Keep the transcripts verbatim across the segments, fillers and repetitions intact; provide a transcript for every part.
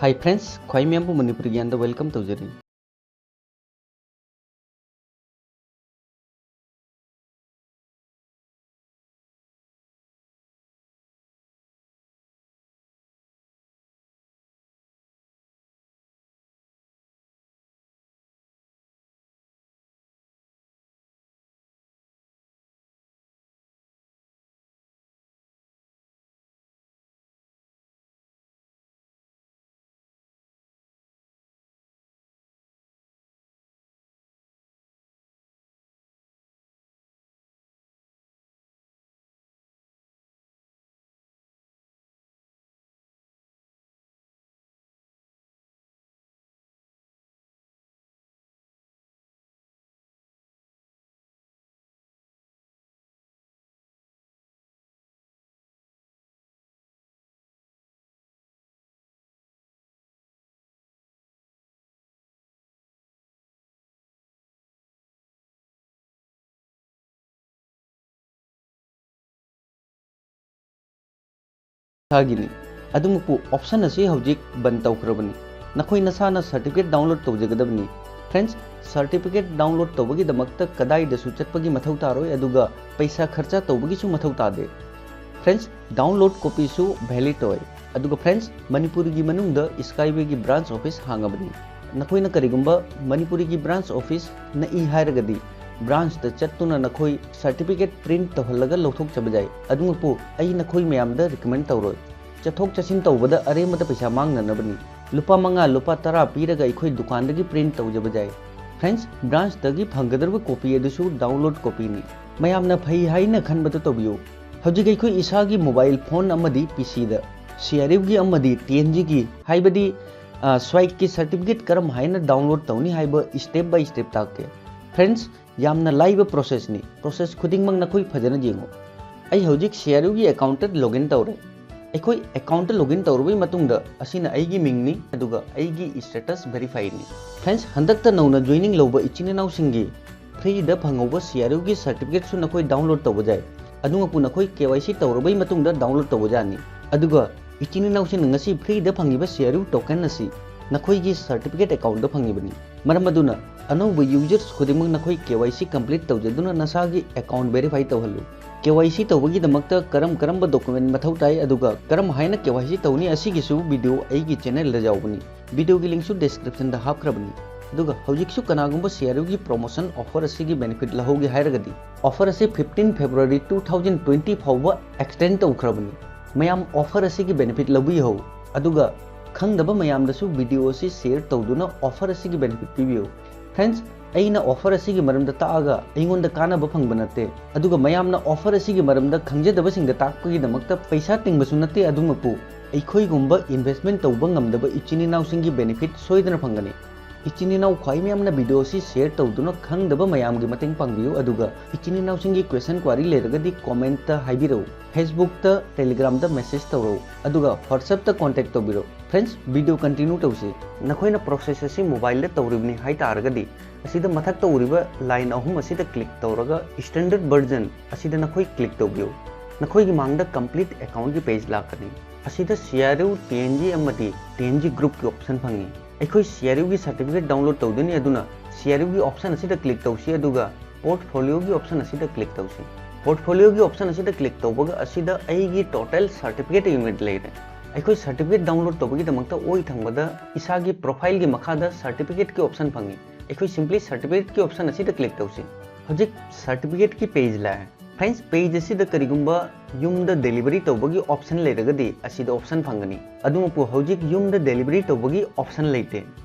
Hi friends, ꯈ꯭ꯋꯥꯏ ꯃꯌꯥꯝꯕꯨ Manipuri ꯒ꯭ꯌꯥꯟꯗ welcome ꯇꯧꯖꯔꯤ꯫ ꯏꯁꯥꯒꯤꯅꯤ꯫ ꯑꯗꯨꯃꯛꯄꯨ option ꯑꯁꯤ ꯍꯧꯖꯤꯛ ꯕꯟ ꯇꯧꯈ꯭ꯔꯕꯅꯤ꯫ ꯅꯈꯣꯏ ꯅꯁꯥꯅ certificate download ꯇꯧꯖꯒꯗꯕꯅꯤ꯫ Friends, certificate download ꯇꯧꯕꯒꯤꯗꯃꯛꯇ ꯀꯗꯥꯏꯗꯁꯨ ꯆꯠꯄꯒꯤ ꯃꯊꯧ ꯇꯥꯔꯣꯏ, ꯑꯗꯨꯒ ꯄꯩꯁꯥ ꯈꯔꯆ ꯇꯧꯕꯒꯤꯁꯨ ꯃꯊꯧ ꯇꯥꯗꯦ꯫ Friends, download copyꯁꯨ valid ꯑꯣꯏ꯫ ꯑꯗꯨꯒ friends, ꯃꯅꯤꯄꯨꯔꯒꯤ ꯃꯅꯨꯡꯗ Skywayꯒꯤ branch office ꯍꯥꯡꯉꯕꯅꯤ꯫ ꯅꯈꯣꯏꯅ ꯀꯔꯤꯒꯨꯝꯕ ꯃꯅꯤꯄꯨꯔꯤꯒꯤ branch office ꯅꯛꯏ ꯍꯥꯏꯔꯒꯗꯤ, branchꯇ ꯆꯠꯇꯨꯅ ꯅꯈꯣꯏ certificate print ꯇꯧꯍꯜꯂꯒ ꯂꯧꯊꯣꯛꯆꯕ ꯌꯥꯏ꯫ ꯑꯗꯨꯃꯛꯄꯨ ꯑꯩ ꯅꯈꯣꯏ ꯃꯌꯥꯝꯗ recommend ꯇꯧꯔꯣꯏ꯫ ꯆꯠꯊꯣꯛ ꯆꯠꯁꯤꯟ ꯇꯧꯕꯗ ꯑꯔꯦꯝꯕꯗ ꯄꯩꯁꯥ ꯃꯥꯡꯅꯅꯕꯅꯤ꯫ ꯂꯨꯄꯥ ꯃꯉꯥ, ꯂꯨꯄꯥ ꯇꯔꯥ ꯄꯤꯔꯒ ꯑꯩꯈꯣꯏ ꯗꯨꯀꯥꯟꯗꯒꯤ print ꯇꯧꯖꯕ ꯌꯥꯏ꯫ Friends, branchꯇꯒꯤ ꯐꯪꯒꯗꯧꯔꯤꯕ copy ꯑꯗꯨꯁꯨ download copyꯅꯤ꯫ ꯃꯌꯥꯝꯅ ꯐꯩ ꯍꯥꯏꯅ ꯈꯟꯕꯗꯨ ꯇꯧꯕꯤꯌꯨ꯫ ꯍꯧꯖꯤꯛ ꯑꯩꯈꯣꯏ ꯏꯁꯥꯒꯤ mobile phone ꯑꯃꯗꯤ PCꯗ CRUꯒꯤ ꯑꯃꯗꯤ TNGꯒꯤ, ꯍꯥꯏꯕꯗꯤ, ꯑ, SWIPꯀꯤ certificate ꯀꯔꯝ ꯍꯥꯏꯅ download ꯇꯧꯅꯤ ꯍꯥꯏꯕ step by step ꯇꯥꯛꯀꯦ꯫ Friends, ꯌꯥꯝꯅ ꯂꯥꯏꯕ processꯅꯤ꯫ Process ꯈꯨꯗꯤꯡꯃꯛ ꯅꯈꯣꯏ ꯐꯖꯅ ꯌꯦꯡꯉꯨ꯫ ꯑꯩ ꯍꯧꯖꯤꯛ CRUꯒꯤ accountꯇ login ꯇꯧꯔꯦ꯫ ꯑꯩꯈꯣꯏ accountꯇ login ꯇꯧꯔꯕꯒꯤ ꯃꯇꯨꯡꯗ, ꯑꯁꯤꯅ ꯑꯩꯒꯤ ꯃꯤꯡꯅꯤ, ꯑꯗꯨꯒ ꯑꯩꯒꯤ status verifyꯅꯤ꯫ Friends, ꯍꯟꯗꯛꯇ ꯅꯧꯅ joining ꯂꯧꯕ ꯏꯆꯤꯟ ꯏꯅꯥꯎꯁꯤꯡꯒꯤ freeꯗ ꯐꯪꯍꯧꯕ CRUꯒꯤ certificateꯁꯨ ꯅꯈꯣꯏ download ꯇꯧꯕ ꯌꯥꯏ꯫ ꯑꯗꯨꯃꯛꯄꯨ ꯅꯈꯣꯏ KYC ꯇꯧꯔꯕꯒꯤ ꯃꯇꯨꯡꯗ download ꯇꯧꯕ ꯌꯥꯅꯤ꯫ ꯑꯗꯨꯒ ꯏꯆꯤꯟ ꯏꯅꯥꯎꯁꯤꯡꯅ ꯉꯁꯤ ꯐ꯭ꯔꯤꯗ ꯐꯪꯉꯤꯕ ꯁꯤ ꯑꯥꯔ ꯌꯨ ꯇꯣꯀꯟ ꯑꯁꯤ ꯅꯈꯣꯏꯒꯤ ꯁꯔꯇꯤꯐꯤꯀꯦꯠ ꯑꯦꯀꯥꯎꯟꯗ ꯐꯪꯉꯤꯕꯅꯤ꯫ ꯃꯔꯝ ꯑꯗꯨꯅ ꯑꯅꯧꯕ ꯌꯨꯖꯔꯁ ꯈꯨꯗꯤꯡꯃꯛ ꯅꯈꯣꯏ ꯀꯦ ꯋꯥꯏ ꯁꯤ ꯀꯝꯄ꯭ꯂꯤꯠ ꯇꯧꯖꯗꯨꯅ ꯅꯁꯥꯒꯤ ꯑꯦꯀꯥꯎꯟ ꯚꯦꯔꯤꯐꯥꯏ ꯇꯧꯍꯜꯂꯨ꯫ ꯀꯦ ꯋꯥꯏ ꯁꯤ ꯇꯧꯕꯒꯤꯗꯃꯛꯇ ꯀꯔꯝ ꯀꯔꯝꯕ ꯗꯣꯀꯨꯃꯦꯟ ꯃꯊꯧ ꯇꯥꯏ, ꯑꯗꯨꯒ ꯀꯔꯝ ꯍꯥꯏꯅ ꯀꯦ ꯋꯥꯏ ꯁꯤ ꯇꯧꯅꯤ, ꯑꯁꯤꯒꯤꯁꯨ ꯚꯤꯗꯤꯑꯣ ꯑꯩꯒꯤ ꯆꯦꯅꯦꯜꯗ ꯌꯥꯎꯕꯅꯤ꯫ ꯚꯤꯗꯤꯑꯣꯒꯤ ꯂꯤꯡꯁꯨ ꯗꯤꯁꯀ꯭ꯔꯤꯞꯁꯟꯗ ꯍꯥꯞꯈ꯭ꯔꯕꯅꯤ꯫ ꯑꯗꯨꯒ ꯍꯧꯖꯤꯛꯁꯨ ꯀꯅꯥꯒꯨꯝꯕ ꯁꯤ ꯑꯥꯔ ꯌꯨꯒꯤ ꯄ꯭ꯔꯣꯃꯣꯁꯟ ꯑꯣꯐꯔ ꯑꯁꯤꯒꯤ ꯕꯦꯅꯤꯐꯤꯠ ꯂꯧꯍꯧꯒꯦ ꯍꯥꯏꯔꯒꯗꯤ, ꯑꯣꯐꯔ ꯑꯁꯤ fifteen February two thousand twenty ꯐꯥꯎꯕ ꯑꯦꯛꯁꯇꯦꯟ ꯇꯧꯈ꯭ꯔꯕꯅꯤ꯫ ꯃꯌꯥꯝ ꯑꯣꯐꯔ ꯑꯁꯤꯒꯤ ꯕꯦꯅꯤꯐꯤꯠ ꯂꯧꯕꯤꯍꯧ꯫ ꯑꯗꯨꯒ ꯈꯪꯗꯕ ꯃꯌꯥꯝꯗꯁꯨ ꯚꯤꯗꯤꯑꯣ ꯑꯁꯤ ꯁꯦꯌꯔ ꯇꯧꯗꯨꯅ ꯑꯣꯐꯔ ꯑꯁꯤꯒꯤ ꯕꯦꯅꯤꯐꯤꯠ ꯄꯤꯕꯤꯌꯨ꯫ ꯐ꯭ꯔꯦꯟꯁ, ꯑꯩꯅ ꯑꯣꯐꯔ ꯑꯁꯤꯒꯤ ꯃꯔꯝꯗ ꯇꯥꯛꯑꯒ ꯑꯩꯉꯣꯟꯗ ꯀꯥꯟꯅꯕ ꯐꯪꯕ ꯅꯠꯇꯦ, ꯑꯗꯨꯒ ꯃꯌꯥꯝꯅ ꯑꯣꯐꯔ ꯑꯁꯤꯒꯤ ꯃꯔꯝꯗ ꯈꯪꯖꯗꯕꯁꯤꯡꯗ ꯇꯥꯛꯄꯒꯤꯗꯃꯛꯇ ꯄꯩꯁꯥ ꯇꯤꯡꯕꯁꯨ ꯅꯠꯇꯦ꯫ ꯑꯗꯨꯃꯛꯄꯨ ꯑꯩꯈꯣꯏꯒꯨꯝꯕ ꯏꯟꯚꯦꯁ꯭ꯠꯃꯦꯟꯠ ꯇꯧꯕ ꯉꯝꯗꯕ ꯏꯆꯤꯟ ꯏꯅꯥꯎꯁꯤꯡꯒꯤ ꯕꯦꯅꯤꯐꯤꯠ ꯁꯣꯏꯗꯅ ꯐꯪꯒꯅꯤ꯫ ꯏꯆꯤꯟ ꯏꯅꯥꯎ ꯈ꯭ꯋꯥꯏ ꯃꯌꯥꯝꯅ ꯚꯤꯗꯤꯑꯣ ꯑꯁꯤ ꯁꯦꯌꯔ ꯇꯧꯗꯨꯅ ꯈꯪꯗꯕ ꯃꯌꯥꯝꯒꯤ ꯃꯇꯦꯡ ꯄꯥꯡꯕꯤꯌꯨ, ꯑꯗꯨꯒ ꯏꯆꯤꯟ ꯏꯅꯥꯎꯁꯤꯡꯒꯤ ꯀ꯭ꯋꯦꯁꯟ ꯀ꯭ꯋꯥꯔꯤ ꯂꯩꯔꯒꯗꯤ ꯀꯣꯃꯦꯟꯠꯇ ꯍꯥꯏꯕꯤꯔꯛꯎ, ꯐꯦꯁꯕꯨꯛꯇ, ꯇꯦꯂꯤꯒ꯭ꯔꯥꯝꯗ ꯃꯦꯁꯦꯖ ꯇꯧꯔꯛꯎ, ꯑꯗꯨꯒ ꯋꯥꯠꯁꯑꯦꯞꯇ ꯀꯣꯟꯇꯦꯛ ꯇꯧꯕꯤꯔꯛꯎ꯫ ꯐ꯭ꯔꯦꯟꯁ, ꯚꯤꯗꯤꯑꯣ ꯀꯟꯇꯤꯅ꯭ꯌꯨ ꯇꯧꯁꯤ꯫ ꯅꯈꯣꯏꯅ ꯄ꯭ꯔꯣꯁꯦꯁ ꯑꯁꯤ ꯃꯣꯕꯥꯏꯜꯗ ꯇꯧꯔꯤꯕꯅꯤ ꯍꯥꯏ ꯇꯥꯔꯒꯗꯤ, ꯑꯁꯤꯗ ꯃꯊꯛꯇ ꯎꯔꯤꯕ ꯂꯥꯏꯟ ꯑꯍꯨꯝ ꯑꯁꯤꯗ ꯀ꯭ꯂꯤꯛ ꯇꯧꯔꯒ ꯁ꯭ꯇꯦꯟꯗꯔꯗ ꯚꯔꯖꯟ ꯑꯁꯤꯗ ꯅꯈꯣꯏ ꯀ꯭ꯂꯤꯛ ꯇꯧꯕꯤꯌꯨ꯫ ꯅꯈꯣꯏꯒꯤ ꯃꯥꯡꯗ ꯀꯝꯄ꯭ꯂꯤꯠ ꯑꯦꯀꯥꯎꯟꯠꯀꯤ ꯄꯦꯖ ꯂꯥꯛꯀꯅꯤ꯫ ꯑꯁꯤꯗ C R U, T N G ꯑꯃꯗꯤ ꯇꯤ ꯑꯦꯟ ꯖꯤ ꯒ꯭ꯔꯨꯞꯀꯤ ꯑꯣꯞꯁꯟ ꯐꯪꯉꯤ꯫ ꯑꯩꯈꯣꯏ ꯁꯤ ꯑꯥꯔ ꯌꯨꯒꯤ ꯁꯔꯇꯤꯐꯤꯀꯦꯠ ꯗꯥꯎꯟꯂꯣꯗ ꯇꯧꯗꯣꯏꯅꯤ, ꯑꯗꯨꯅ ꯁꯤ ꯑꯥꯔ ꯌꯨꯒꯤ ꯑꯣꯞꯁꯟ ꯑꯁꯤꯗ ꯀ꯭ꯂꯤꯛ ꯇꯧꯁꯤ, ꯑꯗꯨꯒ ꯄꯣꯔꯠꯐꯣꯂꯤꯑꯣꯒꯤ ꯑꯣꯞꯁꯟ ꯑꯁꯤꯗ ꯀ꯭ꯂꯤꯛ ꯇꯧꯁꯤ꯫ ꯄꯣꯔꯠꯐꯣꯂꯤꯑꯣꯒꯤ ꯑꯣꯞꯁꯟ ꯑꯁꯤꯗ ꯀ꯭ꯂꯤꯛ ꯇꯧꯕꯒ ꯑꯁꯤꯗ ꯑꯩꯒꯤ ꯇꯣꯇꯦꯜ ꯁꯔꯇꯤꯐꯤꯀꯦꯠ ꯌꯨꯅꯤꯠ ꯂꯩꯔꯦ꯫ ꯑꯩꯈꯣꯏ ꯁꯔꯇꯤꯐꯤꯀꯦꯠ ꯗꯥꯎꯟꯂꯣꯗ ꯇꯧꯕꯒꯤꯗꯃꯛꯇ ꯑꯣꯏ ꯊꯪꯕꯗ ꯏꯁꯥꯒꯤ ꯄ꯭ꯔꯣꯐꯥꯏꯜꯒꯤ ꯃꯈꯥꯗ ꯁꯔꯇꯤꯐꯤꯀꯦꯠꯀꯤ ꯑꯣꯞꯁꯟ ꯐꯪꯉꯤ꯫ ꯑꯩꯈꯣꯏ ꯁꯤꯝꯄ꯭ꯂꯤ ꯁꯔꯇꯤꯐꯤꯀꯦꯠꯀꯤ ꯑꯣꯞꯁꯟ ꯑꯁꯤꯗ ꯀ꯭ꯂꯤꯛ ꯇꯧꯁꯤ꯫ ꯍꯧꯖꯤꯛ ꯁꯔꯇꯤꯐꯤꯀꯦꯠꯀꯤ ꯄꯦꯖ ꯂꯥꯛꯑꯦ꯫ ꯐ꯭ꯔꯦꯟꯁ, ꯄꯦꯖ ꯑꯁꯤꯗ ꯀꯔꯤꯒꯨꯝꯕ ꯌꯨꯝꯗ ꯗꯦꯂꯤꯚꯔꯤ ꯇꯧꯕꯒꯤ ꯑꯣꯞꯁꯟ ꯂꯩꯔꯒꯗꯤ ꯑꯁꯤꯗ ꯑꯣꯞꯁꯟ ꯐꯪꯒꯅꯤ꯫ ꯑꯗꯨꯃꯛꯄꯨ ꯍꯧꯖꯤꯛ ꯌꯨꯝꯗ ꯗꯦꯂꯤꯚꯔꯤ ꯇꯧꯕꯒꯤ ꯑꯣꯞꯁꯟ ꯂꯩꯇꯦ꯫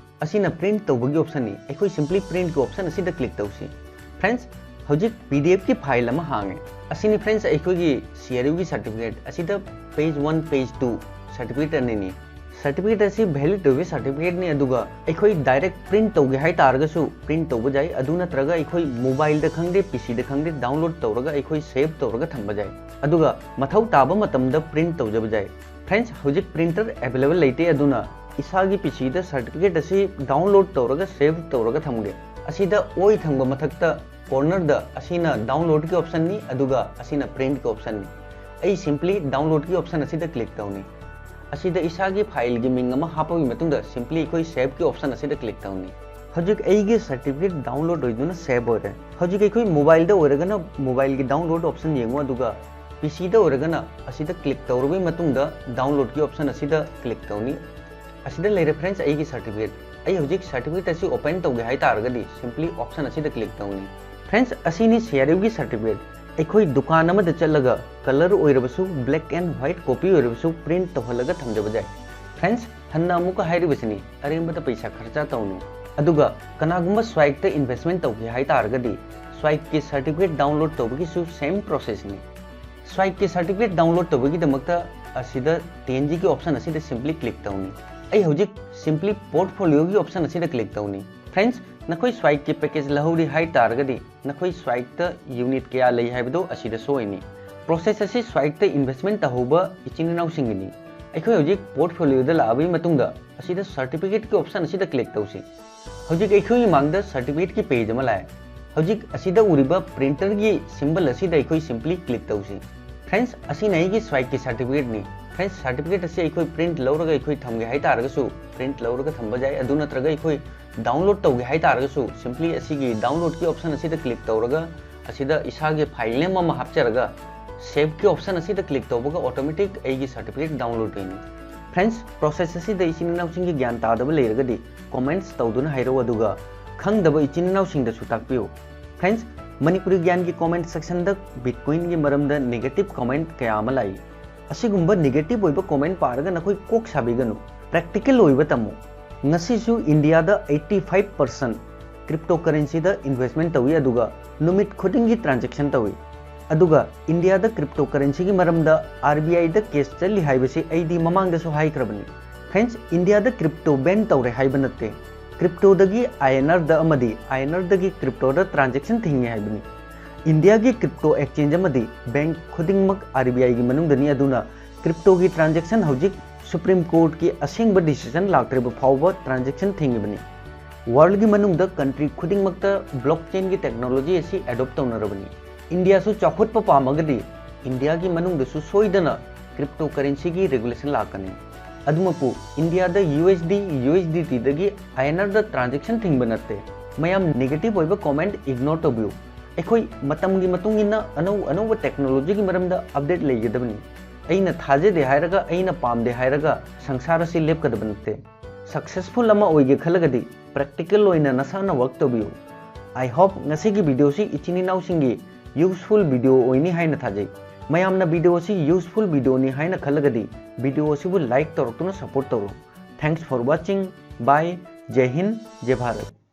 ꯑꯁꯤꯅ ꯄ꯭ꯔꯤꯟꯠ ꯇꯧꯕꯒꯤ ꯑꯣꯞꯁꯟꯅꯤ꯫ ꯑꯩꯈꯣꯏ ꯁꯤꯝꯄ꯭ꯂꯤ ꯄ꯭ꯔꯤꯟꯠꯀꯤ ꯑꯣꯞꯁꯟ ꯑꯁꯤꯗ ꯀ꯭ꯂꯤꯛ ꯇꯧꯁꯤ꯫ ꯐ꯭ꯔꯦꯟꯁ, ꯍꯧꯖꯤꯛ ꯄꯤ ꯗꯤ ꯑꯦꯐꯀꯤ ꯐꯥꯏꯜ ꯑꯃ ꯍꯥꯡꯉꯦ꯫ ꯑꯁꯤꯅꯤ ꯐ꯭ꯔꯦꯟꯁ, ꯑꯩꯈꯣꯏꯒꯤ ꯁꯤ ꯑꯥꯔ ꯌꯨꯒꯤ ꯁꯔꯇꯤꯐꯤꯀꯦꯠ꯫ ꯑꯁꯤꯗ page one, page two certificate ꯑꯅꯤꯅꯤ꯫ ꯁꯔꯇꯤꯐꯤꯀꯦꯠ ꯑꯁꯤ ꯚꯦꯂꯤꯗ ꯑꯣꯏꯕ ꯁꯔꯇꯤꯐꯤꯀꯦꯠꯅꯤ, ꯑꯗꯨꯒ ꯑꯩꯈꯣꯏ ꯗꯥꯏꯔꯦꯛ ꯄ꯭ꯔꯤꯟꯠ ꯇꯧꯒꯦ ꯍꯥꯏ ꯇꯥꯔꯒꯁꯨ ꯄ꯭ꯔꯤꯟꯠ ꯇꯧꯕ ꯌꯥꯏ꯫ ꯑꯗꯨ ꯅꯠꯇ꯭ꯔꯒ ꯑꯩꯈꯣꯏ ꯃꯣꯕꯥꯏꯜꯗ ꯈꯪꯗꯦ, ꯄꯤ ꯁꯤꯗ ꯈꯪꯗꯦ, ꯗꯥꯎꯟꯂꯣꯗ ꯇꯧꯔꯒ ꯑꯩꯈꯣꯏ ꯁꯦꯚ ꯇꯧꯔꯒ ꯊꯝꯕ ꯌꯥꯏ꯫ ꯑꯗꯨꯒ ꯃꯊꯧ ꯇꯥꯕ ꯃꯇꯝꯗ ꯄ꯭ꯔꯤꯟꯠ ꯇꯧꯖꯕ ꯌꯥꯏ꯫ ꯐ꯭ꯔꯦꯟꯁ, ꯍꯧꯖꯤꯛ ꯄ꯭ꯔꯤꯟꯇꯔ ꯑꯦꯚꯦꯂꯦꯕꯜ ꯂꯩꯇꯦ, ꯑꯗꯨꯅ ꯏꯁꯥꯒꯤ ꯄꯤ ꯁꯤꯗ ꯁꯔꯇꯤꯐꯤꯀꯦꯠ ꯑꯁꯤ ꯗꯥꯎꯟꯂꯣꯗ ꯇꯧꯔꯒ ꯁꯦꯚ ꯇꯧꯔꯒ ꯊꯝꯒꯦ꯫ ꯑꯁꯤꯗ ꯑꯣꯏ ꯊꯪꯕ ꯃꯊꯛꯇ ꯀꯣꯔꯅꯔꯗ ꯑꯁꯤꯅ ꯗꯥꯎꯟꯂꯣꯗꯀꯤ ꯑꯣꯞꯁꯟꯅꯤ, ꯑꯗꯨꯒ ꯑꯁꯤꯅ ꯄ꯭ꯔꯤꯟꯠꯀꯤ ꯑꯣꯞꯁꯟꯅꯤ꯫ ꯑꯩ ꯁꯤꯝꯄ꯭ꯂꯤ ꯗꯥꯎꯟꯂꯣꯗꯀꯤ ꯑꯣꯞꯁꯟ ꯑꯁꯤꯗ ꯀ꯭ꯂꯤꯛ ꯇꯧꯅꯤ꯫ ꯑꯁꯤꯗ ꯏꯁꯥꯒꯤ ꯐꯥꯏꯜꯒꯤ ꯃꯤꯡ ꯑꯃ ꯍꯥꯞꯄꯒꯤ ꯃꯇꯨꯡꯗ simply ꯑꯩꯈꯣꯏ saveꯀꯤ option ꯑꯁꯤꯗ click ꯇꯧꯅꯤ꯫ ꯍꯧꯖꯤꯛ ꯑꯩꯒꯤ certificate download ꯑꯣꯏꯗꯨꯅ save ꯑꯣꯏꯔꯦ꯫ ꯍꯧꯖꯤꯛ ꯑꯩꯈꯣꯏ mobileꯗ ꯑꯣꯏꯔꯒꯅ mobileꯒꯤ download option ꯌꯦꯡꯉꯨ, ꯑꯗꯨꯒ PCꯗ ꯑꯣꯏꯔꯒꯅ ꯑꯁꯤꯗ click ꯇꯧꯔꯕꯒꯤ ꯃꯇꯨꯡꯗ downloadꯀꯤ option ꯑꯁꯤꯗ click ꯇꯧꯅꯤ꯫ ꯑꯁꯤꯗ ꯂꯩꯔꯦ friends ꯑꯩꯒꯤ certificate꯫ ꯑꯩ ꯍꯧꯖꯤꯛ certificate ꯑꯁꯤ open ꯇꯧꯒꯦ ꯍꯥꯏꯇꯥꯔꯒꯗꯤ simply option ꯑꯁꯤꯗ click ꯇꯧꯅꯤ꯫ Friends, ꯑꯁꯤꯅꯤ CRFꯒꯤ certificate꯫ ꯑꯩꯈꯣꯏ ꯗꯨꯀꯥꯟ ꯑꯃꯗ ꯆꯠꯂꯒ colour ꯑꯣꯏꯔꯕꯁꯨ, black and white copy ꯑꯣꯏꯔꯕꯁꯨ print ꯇꯧꯍꯜꯂꯒ ꯊꯝꯖꯕ ꯌꯥꯏ꯫ Friends, ꯍꯟꯅ ꯑꯃꯨꯛꯀ ꯍꯥꯏꯔꯤꯕꯁꯤꯅꯤ, ꯑꯔꯦꯝꯕꯗ ꯄꯩꯁꯥ ꯈꯔꯆ ꯇꯧꯅꯨ꯫ ꯑꯗꯨꯒ ꯀꯅꯥꯒꯨꯝꯕ Swikeꯇ investment ꯇꯧꯒꯦ ꯍꯥꯏꯇꯥꯔꯒꯗꯤ Swikeꯀꯤ certificate download ꯇꯧꯕꯒꯤꯁꯨ same processꯅꯤ꯫ Swikeꯀꯤ certificate download ꯇꯧꯕꯒꯤꯗꯃꯛꯇ ꯑꯁꯤꯗ ten Gꯒꯤ option ꯑꯁꯤꯗ simply click ꯇꯧꯅꯤ꯫ ꯑꯩ ꯍꯧꯖꯤꯛ simply portfolioꯒꯤ option ꯑꯁꯤꯗ click ꯇꯧꯅꯤ꯫ Friends, ꯅꯈꯣꯏ Swikeꯀꯤ package ꯂꯧꯍꯧꯔꯤ ꯍꯥꯏꯇꯥꯔꯒꯗꯤ ꯅꯈꯣꯏ Swikeꯇ unit ꯀꯌꯥ ꯂꯩ ꯍꯥꯏꯕꯗꯨ ꯑꯁꯤꯗ show ꯑꯣꯏꯅꯤ꯫ Process ꯑꯁꯤ Swikeꯇ investment ꯇꯧꯍꯧꯕ ꯏꯆꯤꯟ ꯏꯅꯥꯎꯁꯤꯡꯒꯤꯅꯤ꯫ ꯑꯩꯈꯣꯏ ꯍꯧꯖꯤꯛ portfolioꯗ ꯂꯥꯛꯑꯕꯒꯤ ꯃꯇꯨꯡꯗ ꯑꯁꯤꯗ certificateꯀꯤ option ꯑꯁꯤꯗ click ꯇꯧꯁꯤ꯫ ꯍꯧꯖꯤꯛ ꯑꯩꯈꯣꯏꯒꯤ ꯃꯥꯡꯗ certificateꯀꯤ page ꯑꯃ ꯂꯥꯛꯑꯦ꯫ ꯍꯧꯖꯤꯛ ꯑꯁꯤꯗ ꯎꯔꯤꯕ printerꯒꯤ symbol ꯑꯁꯤꯗ ꯑꯩꯈꯣꯏ simply click ꯇꯧꯁꯤ꯫ Friends, ꯑꯁꯤꯅ ꯑꯩꯒꯤ Swikeꯀꯤ certificateꯅꯤ꯫ Friends, certificate ꯑꯁꯤ ꯑꯩꯈꯣꯏ print ꯂꯧꯔꯒ ꯑꯩꯈꯣꯏ ꯊꯝꯒꯦ ꯍꯥꯏꯇꯥꯔꯒꯁꯨ print ꯂꯧꯔꯒ ꯊꯝꯕ ꯌꯥꯏ, ꯑꯗꯨ ꯅꯠꯇ꯭ꯔꯒ ꯑꯩꯈꯣꯏ download ꯇꯧꯒꯦ ꯍꯥꯏꯇꯥꯔꯒꯁꯨ simply ꯑꯁꯤꯒꯤ downloadꯀꯤ option ꯑꯁꯤꯗ click ꯇꯧꯔꯒ ꯑꯁꯤꯗ ꯏꯁꯥꯒꯤ file name ꯑꯃ ꯍꯥꯞꯆꯔꯒ saveꯀꯤ option ꯑꯁꯤꯗ click ꯇꯧꯕꯒ automatic ꯑꯩꯒꯤ certificate download ꯑꯣꯏꯅꯤ꯫ Friends, process ꯑꯁꯤꯗ ꯏꯆꯤꯟ ꯏꯅꯥꯎꯁꯤꯡꯒꯤ ꯒ꯭ꯌꯥꯟ ꯇꯥꯗꯕ ꯂꯩꯔꯒꯗꯤ comments ꯇꯧꯗꯨꯅ ꯍꯥꯏꯔꯛꯎ, ꯑꯗꯨꯒ ꯈꯪꯗꯕ ꯏꯆꯤꯟ ꯏꯅꯥꯎꯁꯤꯡꯗꯁꯨ ꯇꯥꯛꯄꯤꯌꯨ꯫ Friends, ꯃꯅꯤꯄꯨꯔꯤ ꯒ꯭ꯌꯥꯟꯒꯤ comment sectionꯗ Bitcoinꯒꯤ ꯃꯔꯝꯗ negative comment ꯀꯌꯥ ꯑꯃ ꯂꯥꯛꯏ꯫ ꯑꯁꯤꯒꯨꯝꯕ negative ꯑꯣꯏꯕ comment ꯄꯥꯔꯒ ꯅꯈꯣꯏ ꯀꯣꯛ ꯁꯥꯕꯤꯒꯅꯨ, practical ꯑꯣꯏꯕ ꯇꯝꯃꯨ꯫ ꯉꯁꯤꯁꯨ ꯏꯟꯗꯤꯌꯥꯗ eighty five percent cryptocurrencyꯗ investment ꯇꯧꯏ, ꯑꯗꯨꯒ ꯅꯨꯃꯤꯠ ꯈꯨꯗꯤꯡꯒꯤ transaction ꯇꯧꯏ꯫ ꯑꯗꯨꯒ ꯏꯟꯗꯤꯌꯥꯗ cryptocurrencyꯒꯤ ꯃꯔꯝꯗ RBIꯗ case ꯆꯠꯂꯤ ꯍꯥꯏꯕꯁꯤ ꯑꯩꯗꯤ ꯃꯃꯥꯡꯗꯁꯨ ꯍꯥꯏꯈ꯭ꯔꯕꯅꯤ꯫ Friends, ꯏꯟꯗꯤꯌꯥꯗ crypto ban ꯇꯧꯔꯦ ꯍꯥꯏꯕ ꯅꯠꯇꯦ꯫ Cryptoꯗꯒꯤ INRꯗ ꯑꯃꯗꯤ INRꯗꯒꯤ cryptoꯗ transaction ꯊꯤꯡꯉꯤ ꯍꯥꯏꯕꯅꯤ꯫ ꯏꯟꯗꯤꯌꯥꯒꯤ crypto exchange ꯑꯃꯗꯤ bank ꯈꯨꯗꯤꯡꯃꯛ RBIꯒꯤ ꯃꯅꯨꯡꯗꯅꯤ, ꯑꯗꯨꯅ cryptoꯒꯤ transaction ꯍꯧꯖꯤꯛ Supreme Courtꯀꯤ ꯑꯁꯦꯡꯕ decision ꯂꯥꯛꯇ꯭ꯔꯤꯕ ꯐꯥꯎꯕ transaction ꯊꯤꯡꯉꯤꯕꯅꯤ꯫ Worldꯒꯤ ꯃꯅꯨꯡꯗ country ꯈꯨꯗꯤꯡꯃꯛꯇ blockchainꯒꯤ technology ꯑꯁꯤ adopt ꯇꯧꯅꯔꯕꯅꯤ꯫ ꯏꯟꯗꯤꯌꯥꯁꯨ ꯆꯥꯎꯈꯠꯄ ꯄꯥꯝꯃꯒꯗꯤ ꯏꯟꯗꯤꯌꯥꯒꯤ ꯃꯅꯨꯡꯗꯁꯨ ꯁꯣꯏꯗꯅ ꯀ꯭ꯔꯤꯞꯇꯣ ꯀꯔꯦꯟꯁꯤꯒꯤ ꯔꯦꯒꯨꯂꯦꯁꯟ ꯂꯥꯛꯀꯅꯤ꯫ ꯑꯗꯨꯃꯛꯄꯨ ꯏꯟꯗꯤꯌꯥꯗ U S D, U S D ꯇꯤꯗꯒꯤ ꯑꯥꯏ ꯑꯦꯟ ꯑꯥꯔꯗ ꯇ꯭ꯔꯥꯟꯖꯦꯛꯁꯟ ꯊꯤꯡꯕ ꯅꯠꯇꯦ꯫ ꯃꯌꯥꯝ ꯅꯦꯒꯦꯇꯤꯚ ꯑꯣꯏꯕ ꯀꯣꯃꯦꯟꯠ ꯏꯒꯅꯣꯔ ꯇꯧꯕꯤꯌꯨ꯫ ꯑꯩꯈꯣꯏ ꯃꯇꯝꯒꯤ ꯃꯇꯨꯡ ꯏꯟꯅ ꯑꯅꯧ ꯑꯅꯧꯕ ꯇꯦꯛꯅꯣꯂꯣꯖꯤꯒꯤ ꯃꯔꯝꯗ ꯑꯞꯗꯦꯠ ꯂꯩꯒꯗꯕꯅꯤ꯫ ꯑꯩꯅ ꯊꯥꯖꯗꯦ ꯍꯥꯏꯔꯒ, ꯑꯩꯅ ꯄꯥꯝꯗꯦ ꯍꯥꯏꯔꯒ ꯁꯪꯁꯥꯔ ꯑꯁꯤ ꯂꯦꯞꯀꯗꯕ ꯅꯠꯇꯦ꯫ ꯁꯛꯁꯦꯁꯐꯨꯜ ꯑꯃ ꯑꯣꯏꯒꯦ ꯈꯜꯂꯒꯗꯤ ꯄ꯭ꯔꯦꯛꯇꯤꯀꯦꯜ ꯑꯣꯏꯅ ꯅꯁꯥꯅ ꯋꯔꯛ ꯇꯧꯕꯤꯌꯨ꯫ ꯑꯥꯏ ꯍꯣꯞ ꯉꯁꯤꯒꯤ ꯚꯤꯗꯤꯑꯣꯁꯤ ꯏꯆꯤꯟ ꯏꯅꯥꯎꯁꯤꯡꯒꯤ ꯌꯨꯁꯐꯨꯜ ꯚꯤꯗꯤꯑꯣ ꯑꯣꯏꯅꯤ ꯍꯥꯏꯅ ꯊꯥꯖꯩ꯫ ꯃꯌꯥꯝꯅ ꯚꯤꯗꯤꯑꯣꯁꯤ ꯌꯨꯁꯐꯨꯜ ꯚꯤꯗꯤꯑꯣꯅꯤ ꯍꯥꯏꯅ ꯈꯜꯂꯒꯗꯤ ꯚꯤꯗꯤꯑꯣ ꯑꯁꯤꯕꯨ ꯂꯥꯏꯛ ꯇꯧꯔꯛꯇꯨꯅ ꯁꯄꯣꯔꯠ ꯇꯧꯔꯣ꯫ Thanks for watching. Bye. Jai Hind, Jai Bharat.